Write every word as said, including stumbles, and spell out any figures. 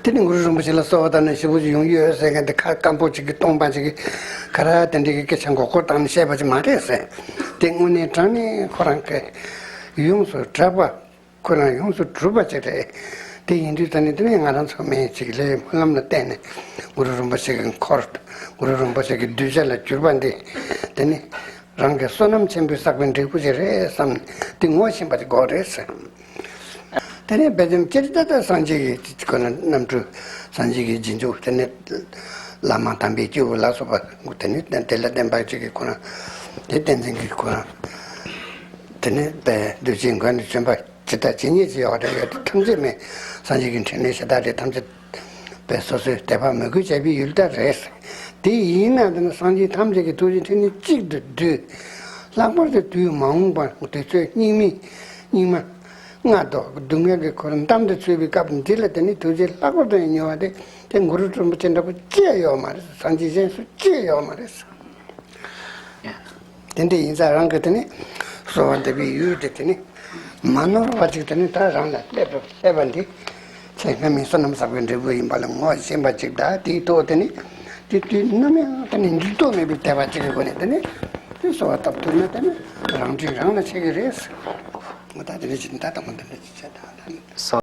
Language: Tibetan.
དེ་ནི་གུ་རུ་རིན་པོ་ཆེ་ལ་གསོལ་བ་བཏབ་ནས་ཞེ་པོ་ཅིག་ཡོང་གི་ཡོད་ཟེར་མཁན་དེ་ཁ་སྐམ་པོ་ཅིག་གིས་སྟོང་པ་ཅིག་གིས་ག་རེ་དེ་འདྲའི་གི་སྐད་ཆ་མགོ་སྐོར་བཏང་ནས་བཤད་པ་ཅིག་མ་རེད་ཟེར། དེ་དངོས་གནས་དྲང་གནས་ཁོ་རང་གི་ཡོངས་སུ་གྲགས་པ། ཁོ་རང་ཡོངས་སུ་གྲུབ་པ་ཅིག་རེད། དེ་ཡིན་དུས་ད་ནི་དེ་ནས་ང་རང་ཚོ་མི་ཅིག་ལས་སྨོན་ལམ་ལ་བརྟེན་ནས་གུ་རུ་རིན་པོ་ཆེ་གི་འཁོར། གུ་རུ་རིན་པོ་ཆེ་གི་གདུལ་བྱ་ལ་གྱུར་པ་འདི། དེ་ནི་རང་གི་བསོད་ནམས་ཆེན་པོས་བསགས་པའི་འབྲས་བུ་ཞིག་རེད་བསམ་ནས་དེ་ངོ་ཤེས་པ་ཅིག་དགོས་རེད་ཟེར། དེ་ནས་དཔེ་ཙམ་སྤྱིར་ད་ལྟ་སངས་རྒྱས་ཀྱི་ཁོ་ན་རྣམ་འཕྲུལ། སངས་རྒྱས་ཀྱི་རྗེས་འཇུག་དེ་ནས་བླ་མ་དམ་པའི་སྐྱེས་བུ་ལ་སོགས་པ་དེ་ནས་དེ་ལ་བརྟེན་པ་ཅིག་གི་ཁོ་ན་དེ་བསྟན་འཛིན་གྱི་ཁོ་ན་དེ་ནས་དཔེ་གདུལ་བྱའི་མགོན་དུ་བྱོན་པ་ཇི་ལྟར་ཇི་སྙེད་ཅིག་ཡོད་རེད། ཡོད་དེ་ཐམས་ཅད་མེད། སངས་རྒྱས་ཀྱི་འཕྲིན་ལས་ཞེ་དྲག་རེད། ཐམས་ཅད་པའི་སོ་སོའི་དད་པ་མོས་གུས་བྱས་པའི་ཡུལ་ལྟར་རེད། དེ་ཡིན་ན་དེ་ནི་སངས་རྒྱས་ཐམས་ཅད་ཀྱི་ཐུགས་རྗེ་འཕྲིན་ལས་གཅིག་ཏུ་བསྡུས། ལྷག་པར་དུ་དུས་མ་འོངས་པ་དུས་ཚོད་སྙིགས་མའི་སྙིགས་མ་ལྔ་བདོ་སྡུག་བསྔལ་གྱི་འཁོར་འདམ་དུ་ཚུད་པའི་སྐབས་འདི་ལ་དེ་ནི་ཐུགས་རྗེ་ལྷག་པར་དུ་ཡང་མྱུར་བ་དེ་དེ་གུ་རུ་རིན་པོ་ཆེ་འདྲ་པོ་ཅི་ཡང་ཡོད་མ་རེད། སངས་རྒྱས་གཞན་སུ་ཅི་ཡང་ཡོད་མ་རེད། དེ་འདྲ་ཡིན་ཙང་རང་གིས་དེ་ནི་གསོལ་བ་འདེབས་པའི་ཡུལ་དེ་དེ་ནི་མ་ནོར་བ་ཅིག་དེ་ནི་ད་རང་ལ་སླེབས་པ་སླེབས་པ་འདི་ཚེ་སྔ་མའི་བསོད་ནམས་བསགས་པའི་འབྲས་བུ་ཡིན་པ་ལ་ངོ་ཤེས་པ་ཅིག་དང་། དེའི་ཐོག་དེ་ནི་དེ་དུས་ནམ་ཡང་དེ་ནི་འགྱུར་ལྡོག་མེད་པའི་དད་པ་ཅིག་གི་སྒོ་ནས་དེ་ནི་དེ་གསོལ་བ་བཏབ་ཐུབ་ན་དེ་ནི་རང་འཕྲིན་རང་ལ་ཆེ་གི་རེད། ད་དེ་ནི་ཅི་ད་དང་པོ་འདི་འདྲ་ཅིག་བྱས་དང་།